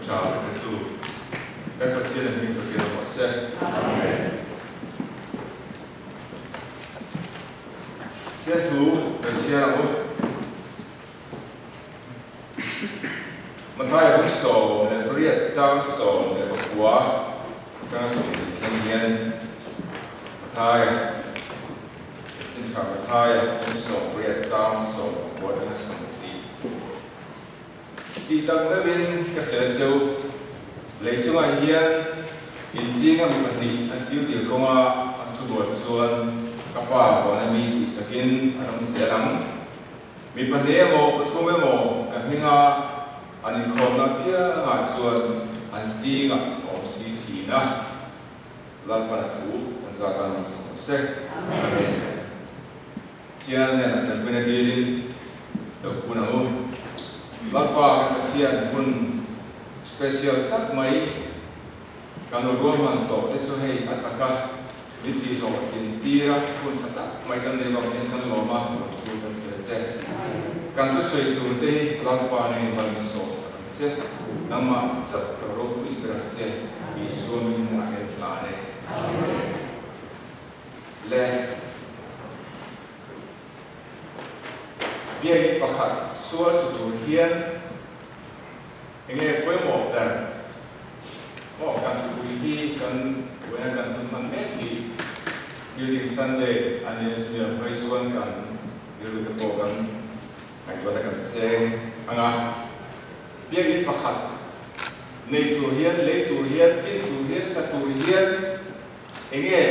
tha pe tu kan Pathian a hming fakin awm rawh se. Amen. Pathian thu kan chhiar ang u. Mathaia hun 18 chang 19 atanga 20 thleng hian Mathaia Chanchin Tha Mathaia hun 18 chang 19 atanga 20 Tih tak meuhin ka hria cheu. Lei chungah hian in zinga mi pahnih an thil dil kawnga an thubuat chuan ka pa vawn ami tih sakin a ram zel ang. Mi pahnih emaw pathum emaw ka hminga an inkhawmna apiangah chuan an zingah a awm si thin a, Lalpan a thu a zat a rawn sawi se. Amen. Thian nen an tanpuina dilin lo kun ang u. Lalpa kan Pathian hun special tak mai kan lo ruahman tawh te chu hei a taka min tihhlawh tlin tir a, hun tha tak mai kan nei vang hian kan lawm a, lo thu kan hria che. Kan thusawi tur te hi Lalpa nangin mal min sawm sak ang che, nangmah chauh lo ropui ber ang che, Isua min a en hlan e. Amen. Le Biakinn pakhat sual tlu tur hian enge pawimawh ber maw kan thupui hi kan buaina kan hun hman mek hi Building Sunday a nia chu nia phei chuan kan rilru te pawh kan ngaihtuahna kan seng ang a. Biakinn pakhat nei tur hian, lei tur hian, tin tur hian, sa tur hian Enge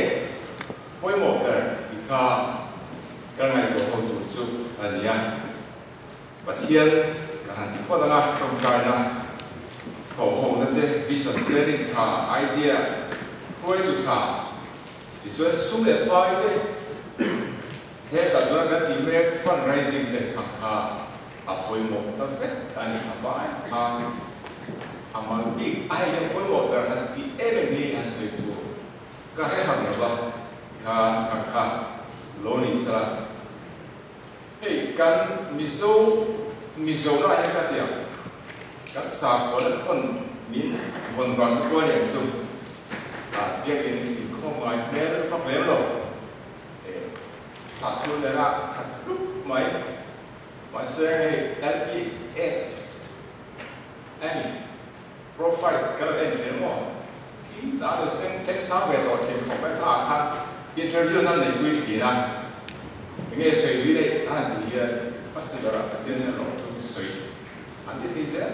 pawimawh ber tih kha ka ngaihtuah ho tur chu a ni a. Pathian ka han ti phawt ang a, tawngtaina, thawhhona te, vision planning tha, idea hruaitu tha, tichuan sum leh pai te hetah tuna kan tih mek fundraising te ang kha a pawimawh ta vek a ni. A vai khan a mal bik a hei hian pawimawh ber han tih em em hi han sawi tur ka hre ham lo va, tikhan kan kha lo ni sela. Hei kan Mizo Mizo lah hian ka ti ang, kan sakhaw la pawn min vawn vang te pawh a ni ang chu, biakin inkhawm ngai hmel vak lem lo, hah thul nena khat tlup mai. Mahse hei LPS a ni, profile ka lo en thin maw? Khi ta lo seng tlek sang ve tawh thin khawp mai kha ah khan interview nan nei pui thin a, enge sawi lui daih a han tih hian a silver ah Pathian hian lawm thu hi sawi an ti thei zel.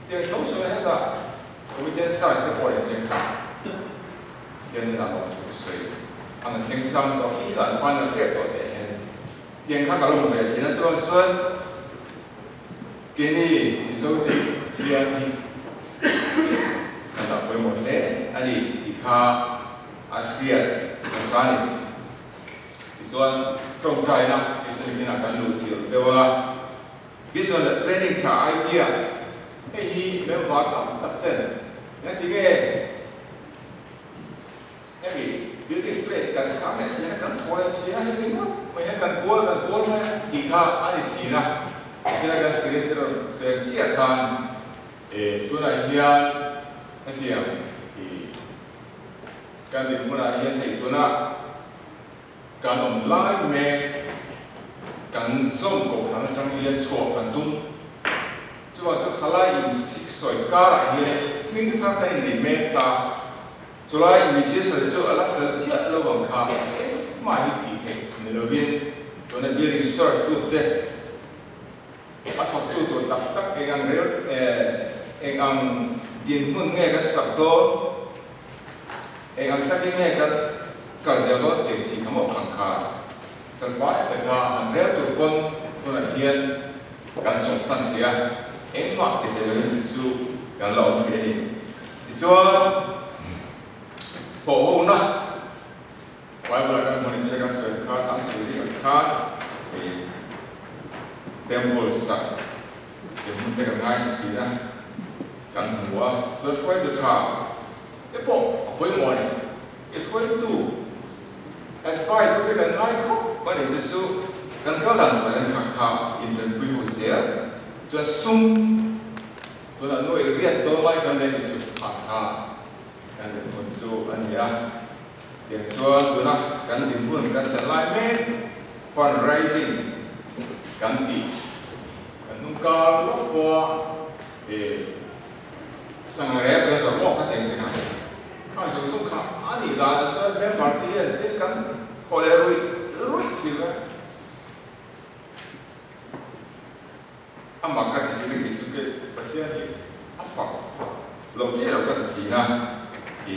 Tiang tho sawi hetah comedian search te pawh a inseng kha Pathian hian a lawm thu hi sawi an han thleng sang tawh khi dan final tep tawh teh hian Tiang kha ka lo hmu ve thin a, chuan chuan keini Mizote hi Pathian hi kan dah pawimawh hle a ni tih kha a hriat nasa a ni. Tichuan tawngtaina Vision hinah kan luh chilh deuh a, Vision leh planning tha idea hei hi member tam tak ten engati nge Hemi building plate kan chhah leh thin a, kan thaw leh thin a, hei ringawt mai hian kan kual kan kual mai a tih kha a ni thin a. Mahse kan secretary rawn sawi chiah khan eh tunah hian hetiang ih kan dinhmunah hian hei tunah kan awm lai mek kan zawm kohhran atang hian chhuah kan tum. Chuvang chu khalai in siksawi karah hian hming thar kan innei mek ta. Chulai immigration chu a la fel chiah lo ang kha engmah hi tih theih ni lovin tuna building search group te a thawktu tur tak tak eng ang rel eng ang dinhmun nge kan sak dawn eng ang takin nge kan kal zel dawn tih chi kha mawh ang kha kan fai taka an rel tur pawn tunah hian kan sawmsan thei a engmah ti thei lovin chu chu kan la awm thei a ni. Tichuan, thawhhona Bible-a kan hmuh ni chin a kan sawi ang khan, an sawi ring ang khan hei temple sak te hmun te kan ngaithla thin a, kan hmu a, chuan hruaitu tha te pawh a pawimawh a ni. I hruaitu advice te kan ngai khawp a ni chu chu kan kal dan tur hian kha kha intanpui ho zel chuan sum. Tunah nuaih riat dawn lai kan nei ni chu phah kha kan dinhmun chu a ni a. Tiang chuan tuna kan dinhmun kan thlen lai mek fundraising kan tih kan hnung kar lawk pawha he sangha rep kan zawrh lawk kha teng teng a. Khang zawng zawng kha a nih danah chuan member te hian thil kan thaw leh ruih ruih thin a. Amah ka ti thin a kei chu kei Pathian hi a fak lo thei lo ka ti thin a, i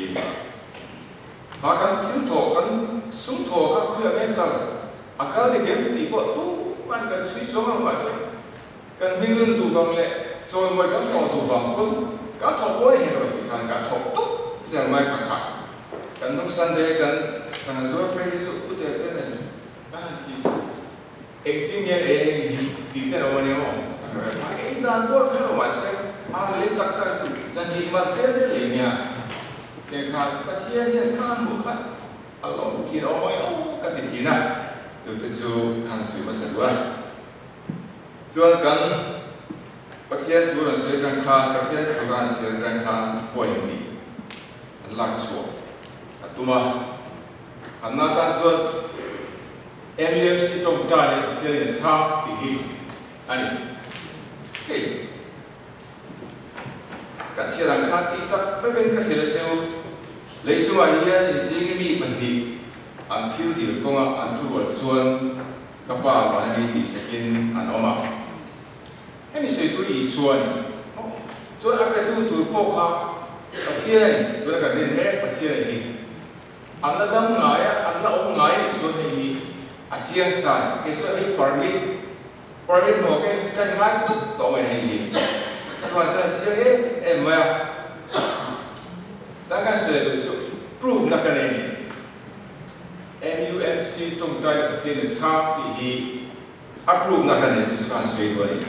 kha kan thil thawh kan sum thawh kha khuiah nge kal a kal dik em tih pawh tuman kan chhui chuang lo mahse kan hming rin duh vang leh chawimawi kan hlawh duh vang pawn kan thawh pawh a ni hek lo tih khan kan thawk tawp zel mai kha kha kan hnung Sunday kan sangha zuar phei hi chu pu te te nen kan han ti. Engtin nge ei heng hi tih te lo a nia maw? A ei dan pawh kher lo mahse a lei tak tak chu zahnih man tel te lei nia. Lehkha Pathian hian kha an hmuh kha a lawm thin awm mai aw ka ti thin a, chu te chu ka han sawi hmasa duh a. Chuan kan Pathian thu rawn sawi atang khan, Pathian thu ka han chhiar atang khan pawhin nih an lak chhuah a tum a. An na tan chuan MUMC tawngtai leh Pathian in a chhang tih hi a ni. Hei, ka chhiar ang khan tih tak vek in ka hrilh a cheu. Lei chungah hian inzingi mi pahnih an thil dil kawnga an thurual chuan ka pa vana mi tih sakin an awm a. Hemi sawitu Isua a ni. Chuan a petu tur pawh kha Pathian, tuna kan rin mek Pathian a ni. An la dam ngai a, an la awm ngai nih chuan hei hi a chiang sa a ni. Kei chuan hei permit, permit maw ka ka ngai tuk tawh mai hei hi. Chuvang chuan a chiang em em mai a. Tan kan sawi duh chu proof na ka nei a ni. MUMC tawngtai leh Pathian in chhang tih hi a proof na ka nei chu chu ka han sawi duh a ni.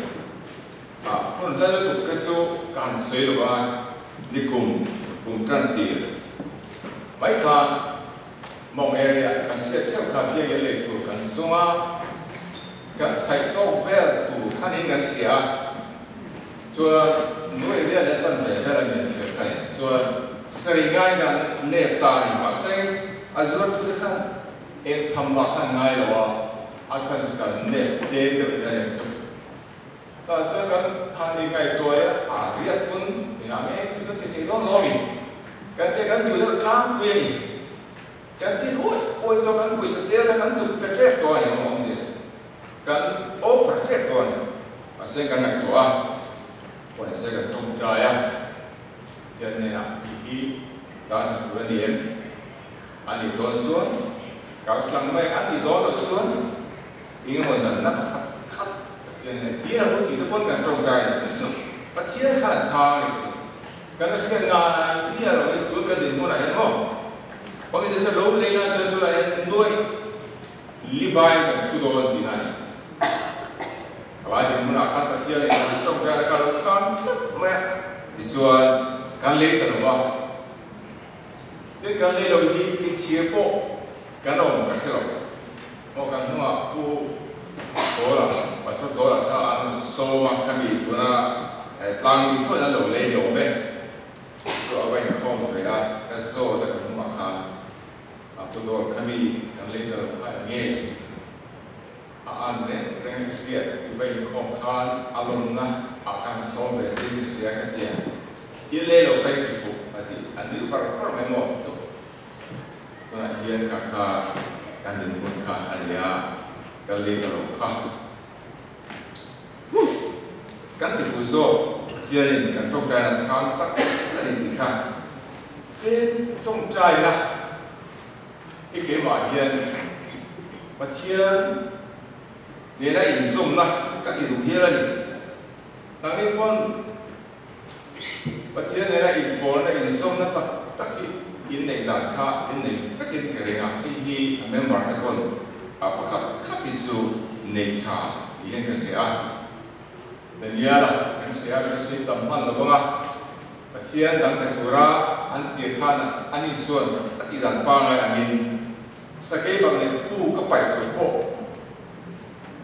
Ah, hmun hla lutuk te chu ka han sawi lo a, nikum kum tan tir mai khan mawng area kan hriat theuh kha biakinn lei tur kan zung a, kan chhaih tawk vel tur khanin kan hria a, chuan nu area leh san ve vel a min chhiar kha ni, chuan sawi ngai kan nep ta a ni, mahse a zuartu te khan eng tham mah khan ngai lo a, a chhan chu kan nep tlem deuh te a ni chu. Tah chuan kan han inngaihtuah a, a riat pawn engah nge chu kan ti thei dawn lo a mi? Kan te kan duh deuh tlangpui a ni. Kan ti ruai ruai tawh kan pawisa tel a kan zuk pe tep tawh a ni awm awm zia chu. Kan offer tep tawh a ni. Mahse kan ngaihtuah a, pawisa kan tawngtai a, Pathian hnenah tih hi tan tha tur a ni em? A nih dawn chuan kal tlang mai a nih dawn loh chuan Engemaw natna pakhat khat Pathian hian tir a hun tih te pawn kan tawngtai a ni. Chu chu Pathian khan a chhang a ni chu. Kan la hriat ngai miah lo hi tun kan dinhmunah hian maw Awmzia chu lo lei nan chuan tunah hian nuaih li baiin kan thu dawn tihna a ni. Thalai dinhmunah khan Pathian in kan tawngtai na kha a lo chhang tlat mai a. Tichuan kan lei ta lo va. Tin kan lei lo hi inchhir pawh kan awm ka hre lo. Aw kan hnungah Pu Dawla, Pastor Dawla kha an sawm a, khami tuna tlang mi thawn an lo lei ni awm e. Chu a va inkhawm ve a, ka zawt a kan hnungah khan Pu Dawl khami kan lei ta lo kha eng nge a an reng reng i hriat i va inkhawm khan a lawmna ah khan sawm ve se i hria ka tia, i lei lo kha i ti fuh a ti, a nui var var mai maw chu. Tunah hian ka kha kan dinhmun kha a ni a, ka lei ta lo kha. Kan ti fuh zawk, Pathianin kan tawngtaina chhang tak a ni tih kha tlem tawngtaina i keimah hian Pathian nena inzawmna ka ti duh hial a ni. Nangni pawn Pathian nena inpawlna, inzawmna tak tak hi inneih dan kha innei vekin ka ring a, hei hi a member te pawn a pakhat khat hi chu nei tha tiin ka hria a. Daniela kan hria a, kan sawi tam hman lo vang a, Pathian dang pe tura an tir khan ani chuan a tih dan pangngai angin sakei bang leh pu ka paih tur pawh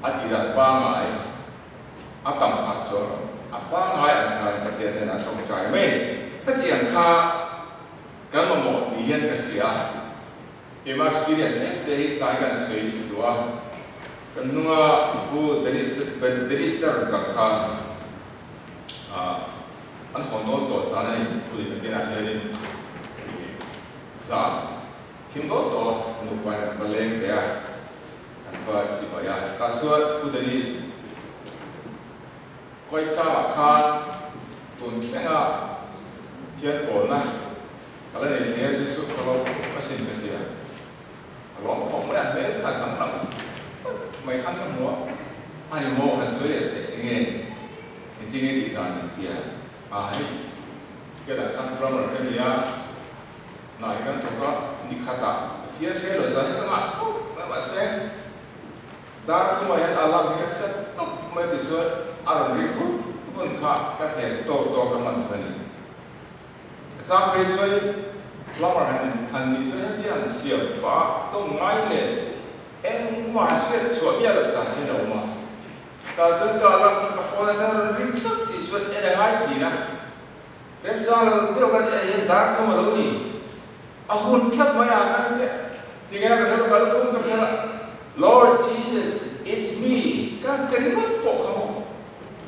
a tih dan pangngai a tam phah chuang lo. A pangngai ang khan Pathian hnenah tawngtai mai a ni. Hetiang kha kan mamawh ni hian ka hria a. Keimah experience tlem te hi tlai kan sawi duh a. Kan hnunga Pu Dennis te rawn kal khan an hawn dawn tawh zan a ni. Pu Dennis kinah hianin zan thim dawn tawh a, nupa in an va leng ve a, an va chibai a. Tah chuan Pu Dennis Kawihchangah khan tun thlenga thian pawlna ka la nei thei a, chu chu ka lo ka sin ka ti a, a lawm khawp mai a, hmel kha danglam tlat mai khan ka hmu a, a ni maw han sawi leh teh enge engtin nge tih dan min ti a, a hei Thianah khan plumber ka ni a, hna hi kan thawk a, nikhatah Pathian hre lo zan hi ka ngah khawp mai mahse, Dar thumah hian alarm hi ka set tawp mai tichuan a rawn ri vut vun kha ka thlen tawk tawk a hman a ni. A chang phei chuan plumber han han nih chuan hetia han siam pah tawng ngai leh engmah han hriat chhuah miah loh zan hian a awm a. Tah chuan ka alarm kha ka phone a rawn ring tlat si chuan en a ngai thin a. Remchang lo deuh kan en hian dar thum a lo ni. A hun tlat mai ah khan te tinge ka hel kal kum ka phel a, Lord Jesus it's me ka ti ringawt pawh kha maw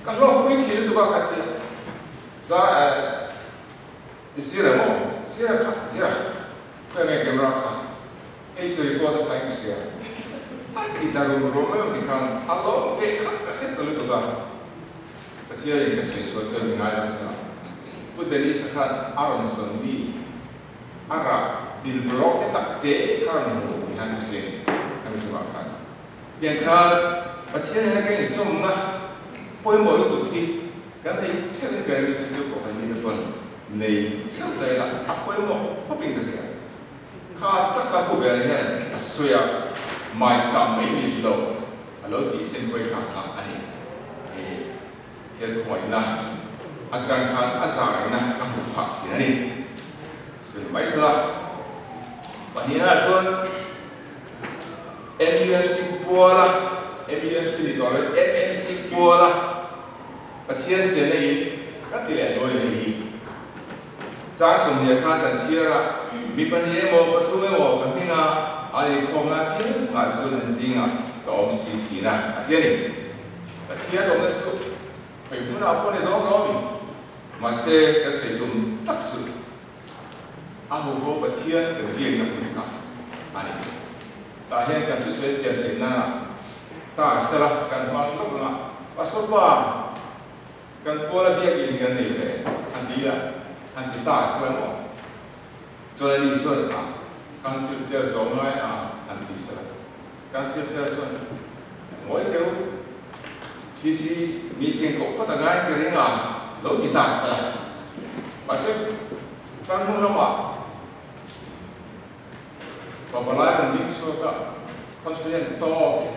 ka hlawkpui thin lutuk a ka ti a, za eh zira maw zira kha zira khawi nge camera kha hei chu record a sain ka hria a ti ta rum rum mai ti khan a lawm ve kha ka hre ta lutuk a, Pathian in ka sawi sual chuan mi ngaidam sa Pu Dennis-a khan a rawn zawn mi A rah bil block te tak te kha rawn hmu ni khan ka hria ni a mi chungah khan. Tiang khan Pathian nena ka inzawmna pawimawh lutuk hi kan nei theuh in ka ring chu chu pawh kan mite pawn nei theuh ta ila a pawimawh khawp in ka hria. Kha taka pu ber hian a sawi a, maicham mai mit lo a lo tih then pawi kha kha a ni. Thil khawngaihna atang khan a zaina a hmu phah thin a ni. Sawi mai sela, pahnihna chuan MUMC puala, MUMC ni tawh loin MMC puala Pathian chenna in ka ti leh dawn a ni hi. Chang 20 khan kan chhiar a, mi pahnih emaw pathum emaw ka hming a, an inkhawmna apiangah chuan an zingah ka awm si thin a, a ti a ni. Pathian awmna chu khawi hmunah pawh ni dawn lo mi? Mahse, ka sawi tum tak chu a huho Pathian kan biakna hmun kha a ni. Tah hian kan thusawi chian theih nana ta sela kan hmang lawk anga Pastor pa kan puala biakin hi kan nei ve han ti ila han ti ta sela maw? Chuan ani chuan a Council chair zawng ngai a han ti sela. Council chair chuan Ngawi teh u, CC meeting koh phawt a ngai ka ring a, lo ti ta sela. Mahse, tlar hnu lamah pavalai rawn ding chhuak a, confident tawk in,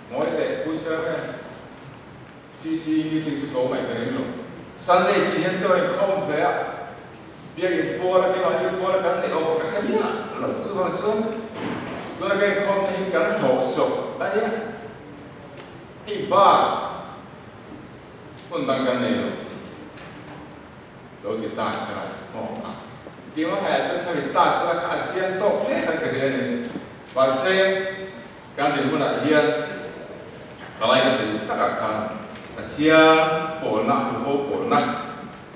Ngawi teh Pu Chairman, CC meeting chu to mai ka ring lo. Sunday tih hian ka rawn inkhawm ve a, Biakin pual a keimah hi pual a kan neih awm ka hre miah lo. Chuvang chuan tuna ka inkhawmna hi kan hlawh zawk a nia. Hei bak hmun dang kan nei lo. Lo ti ta sela maw a. Keimah ngaiah chuan khami ta sela kha a chiang tawk hle khan ka hria a ni. Mahse kan dinhmunah hian palai ka sawi duh takah khan Pathian pawlna, huho pawlna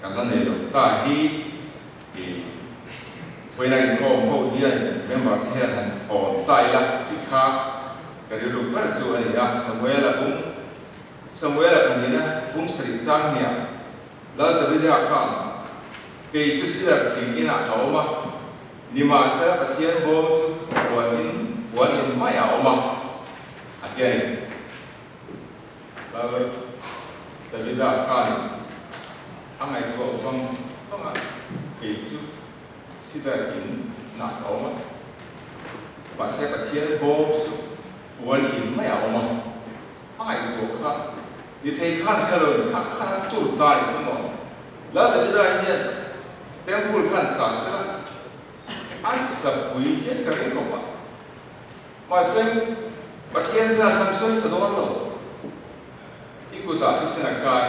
kan la nei lo ta hi i vawiina inkhawm ho hian member te hian han hawn ta ila tih kha ka rilru ber chu a ni a. Samuela bung Samuela pahnihna bung sarih chang hniah Lal Davida khan kei chu sidar thing inah ka awm a, nimahsela Pathian bawm chu puan in puan in maiah a awm a, a ti a ni. Lal Davida khanin a ngaihtuah vang vang a, kei chu sidar in nah ka awm a, mahse Pathian bawm chu puan in maiah a awm a, a ngaihtuah kha ni thei khan hre lo in kha khan a tur ta ni chu maw. Lal Davida hian temple khan sa sela a sapui hian ka ring khawp a. Mahse, Pathian hian an sawi chhe dawn lo. I kutah thisen a kai.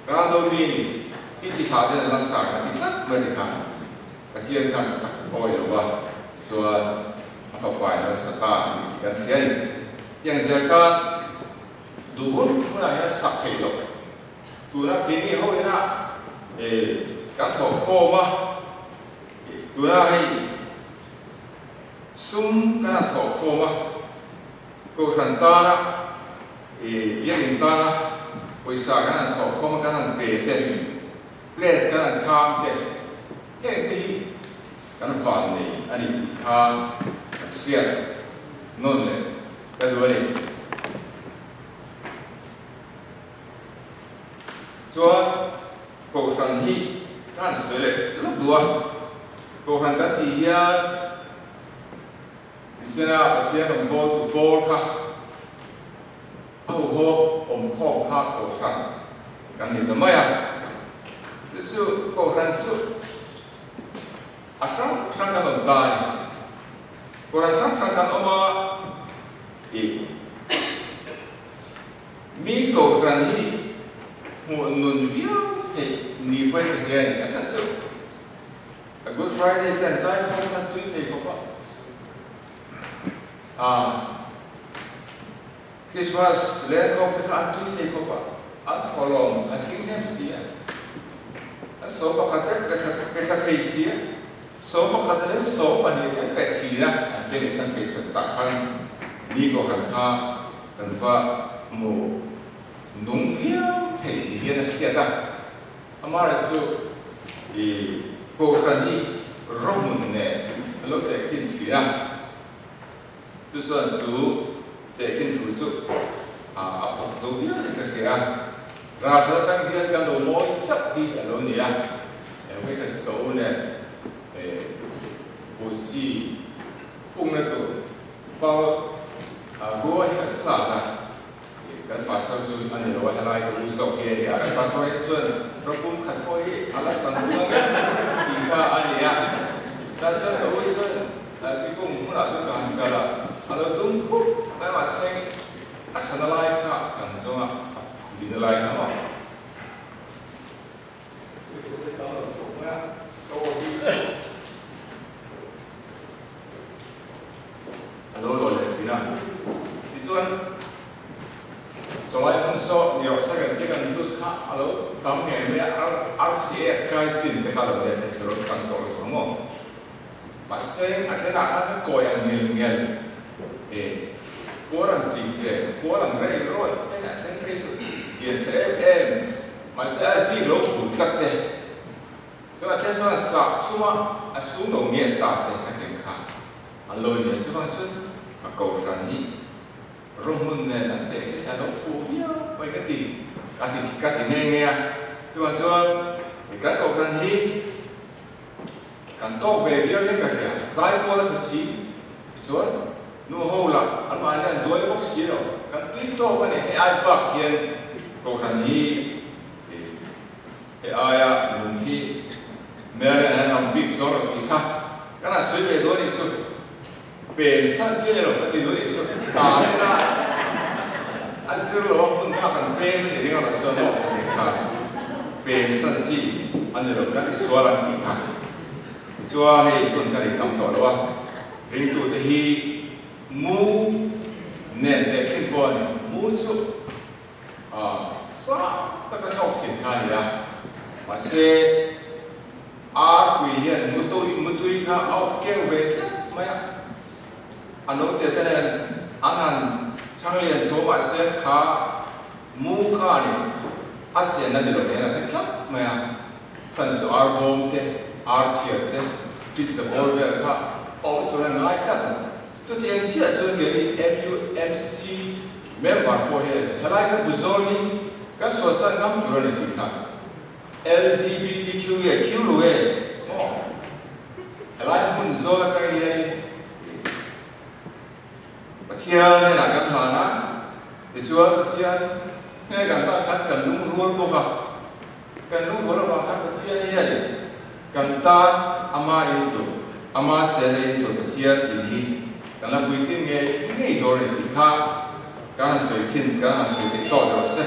Raldo mi ni i chi thlah ten an la sa ka ti tlat mai ti khan Pathian khan sak awi lo va chuan a fapa in a rawn sa ta a ni tih kan hria a ni. Tiang zel khan duh hun hunah hian sak theih loh tuna keini ho ina kan thawh khawm a, tuna hei sum kan han thawh khawm a, Kohhran tana i biakinn tana pawisa kan han thawh khawm a kan han pe te, pledge kan han chhang te, heng te hi kan van nei a ni tih kha kan hriat nawn leh ka duh a ni. Chuan Kohhran hi ka han sawi leh lawk duh a, Kohhran kan tih hian, Nisena Pathian rawn bawl tu pawl kha a huhawp awm khawm kha Kohhran kan ni ta mai a. Chu chu Kohhran chu a hrang hrang kan awm ta a ni. Kohhran hrang hrang kan awm a, ih mi Kohhran hi hmuh nun viau theih ni pawhin ka hria a ni. A chhan chu. A Good Friday te an zai khawm khan tui thei khawp a, ah Christmas len khawm te kha an tui thei khawp a, an thawhlawm a tling hnem si a, an so pakhat te pe tha thei si a, so pakhat leh so pahnih te an pe thin a, an te leh than phei chuan tah khan ni kohhran kha kan va hmu nung viau thei ni hian a hriat a. Amaherawhchu i Kohhran hi rawhmun nen a lo tehkhin thin a, chu chuan chu tehkhin thu chu a phawk tho viau in ka hria a, ralkhat atang hian kan lo mawi chauh hi a lo ni a, engvek kha chu ka u nen Buchi hungna tur pal rua hi kan sat a. Kan pastor chu a ni lo a, helai ka u zawk hi a ni a, kan pastor hi chuan rawpum khat pawh hi a la tan duang em tih kha a ni a, tah chuan ka u chuan chikung hmunah chuan ka han kal a, a lo dum khup mai mahse a thana lai kha kan zawng a, a phulina lai kha maw. A lo lawi leh thin a. Tichuan, chawlai hmun saw ni rawh second te kan lut kha a lo tam ngei mai a, RCA kai chin te kha a lo let thei chu rawn sang tawh lutuk ang maw? Mahse, a thenah khan kawi ang ngel ngel e, puar ang tih te, puar ang rei rawih te a then phei chu lian tha em em, mahse a zik lo phur tlat te. Chuan a then chuan a sah chhuma a chhung lo ngen ta te ka tih kha an lo ni a, chuvang chuan a kohhran hi rawhmun nen an teh khi a lo fuh viau mai ka ti ka ti ka ti nghe nghe a, chuvang chuan kan kohhran hi kan tawk ve viau hian ka hria, zai pawl a tha si tichuan nu ho lah an mahni an duai bawk si lo, kan tui tawk a ni, hei ai bak hian kohhran hi He aia lung hi Mary an ang bik zawr lo tih kha kan han sawi ve dawn nih chu pem san chiah ni lo ka ti dawn nih chu tan ila a zir lo a hmun kha kan pem a ni ring erawh chuan maw ka tih kha pem san chi a ni lo kan ti sual ang tih kha tichuan hei hun kan intam tawh lo a ringtute hi mu nen tehkhin pawh a ni mu chu A sa taka thlawk thin kha a ni a, mahse arpui hian mutui mutui kha a awk keu ve tlat mai a, a naute te nen an han chhang lian chho mahse kha mu khanin a sian a ni lo hian a ti tlat mai a, chhan chu ar bawm te, ar chhiar te, pizza bawr vel kha a awm tur a ngai tlat a. Chutiang chiah chuan keini MUMC member pawh hian helai kan bu zawl hi kan sualsan ngam tur a ni tih kha LGBTQ nge Q lo e maw? Helai hmun zawl atang hianin Pathian hnenah kan hlan a, tichuan Pathian hnen kan hlan khan kan lungrual bawk a, kan lungrual avang khan Pathian hian Kan tan ama in tur, ama sena in tur Pathian in hi kan la puitling ngei ngei dawr a ni tih kha kan han sawi thin, kan han sawi theih tawh rawh se.